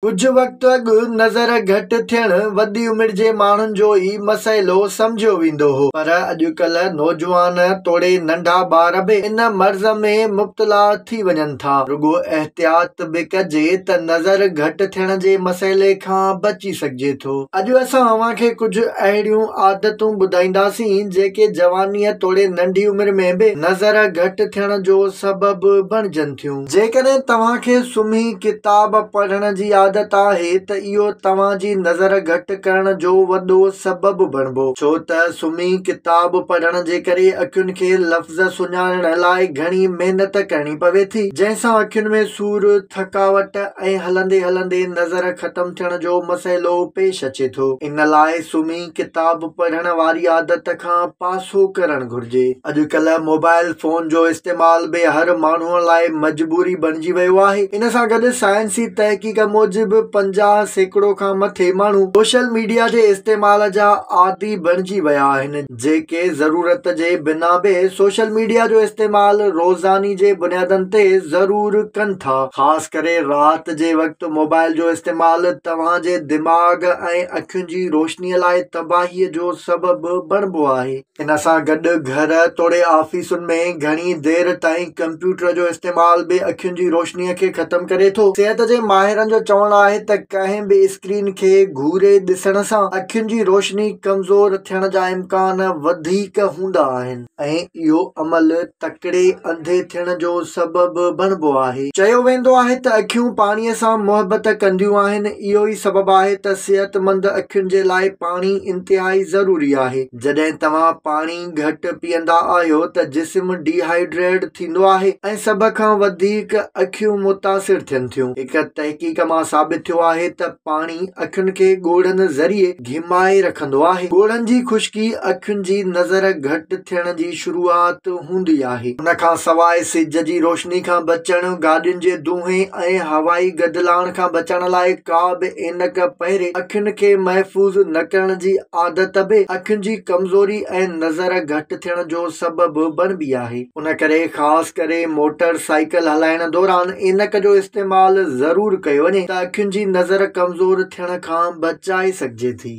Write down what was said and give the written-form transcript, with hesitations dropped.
ڪجهه وقت اڳ نظر گهٽ ٿيڻ وڏي عمر جي ماڻهن جو ئي مسئلو سمجهيو ويندو هو، پر اڄڪلهه نوجوان توڙي ننڍا ٻار به ان مرض ۾ مبتلا ٿي وڃن ٿا. رڳو احتياط به ڪجي ته نظر گهٽ ٿيڻ جي مسئلي کان بچي سگهجي ٿو. اڄ اسان اوهان کي ڪجهه اهڙيون عادتون ٻڌائينداسين، جيڪي جوانيء توڙي ننڍي عمر ۾ به نظر گهٽ ٿيڻ جو سبب بڻجن ٿيون. جيڪڏهن توهان کي سمهي ڪتاب پڙهڻ جي عادت آهي ته اهو توهان جي نظر گهٽ ڪرڻ جو وڏو سبب بڻبو، ڇو ته سمهي ڪتاب پڙهڻ جي ڪري اکين کي لفظ سڃاڻڻ لاء گهڻي محنت ڪرڻي پوي ٿي، جنهن سان اکين ۾ سور، ٿڪاوٽ ۽ هلندي هلندي نظر ختم ٿيڻ جو مسئلو پيش اچي ٿو. ان لاء سمهي ڪتاب پڙهڻ واري عادت کان پاسو ڪرڻ گهرجي. اڄڪلهه موبائل فون جو استعمال به هر ماڻهوء لاء مجبوري بڻجي ويو آهي. ان سان گڏ سائنسي تحقيق موجب 50% کان مٿي ماڻهو سوشل ميڊيا جي استعمال جا عادي بڻجي ويا آهن، جيڪي ضرورت جي بنا به سوشل ميڊيا جو استعمال روزاني جي بنيادن تي ضرور ڪن ٿا. خاص ڪري رات جي وقت موبائل جو استعمال توهان جي دماغ ۽ اکين جي روشني لاء تباهي جو سبب بڻبو آهي. ان سان گڏ گهر توڙي آفيسن ۾ گهڻي دير تائين ڪمپيوٽر جو استعمال به اکين جي روشني کي ختم ڪري ٿو. صحت جي ماهرن جو چوڻ آهي ته ڪنهن به اسڪرين کي گهوري ڏسڻ سان اکين جي روشني ڪمزور ٿيڻ جا امڪان وڌيڪ هوندا آهن ۽ اهو عمل تڪڙي انڌي ٿيڻ جو سبب بڻبو آهي. چيو ويندو آهي ته اکيون پاڻي سان محبت ڪنديون آهن، اهو ئي سبب آهي ته صحتمند اکين جي لاء پاڻي انتهائي ضروري آهي. جڏهن توهان پاڻي گهٽ پيئندا آهيو ته جسم ڊي هائيڊريٽ ٿيندو آهي ۽ سڀ کان وڌيڪ اکيون متاثر ٿين ٿيون. هڪ تحقيق مان ثابت ٿيو آهي ته پاڻي اکين کي ڳوڙهن ذريعي گهمائي رکندو آهي. ڳوڙهن جي خشڪي اکين جي نظر گهٽ ٿيڻ جي شروعات هوندي آهي. ان کان سواء سج جي روشني کان بچڻ، گاڏين جي دونهين ۽ هوائي گدلاڻ کان بچڻ لاء ڪا به عينڪ پهري اکين کي محفوظ نه ڪرڻ جي عادت به اکين جي ڪمزوري ۽ نظر گهٽ ٿيڻ جو سبب بڻبي آهي. ان ڪري خاص ڪري موٽر سائيڪل هلائڻ دوران عينڪ جو استعمال ضرور ڪيو وڃي ته اکين جي نظر ڪمزور ٿيڻ کان بچائي سگهجي ٿي.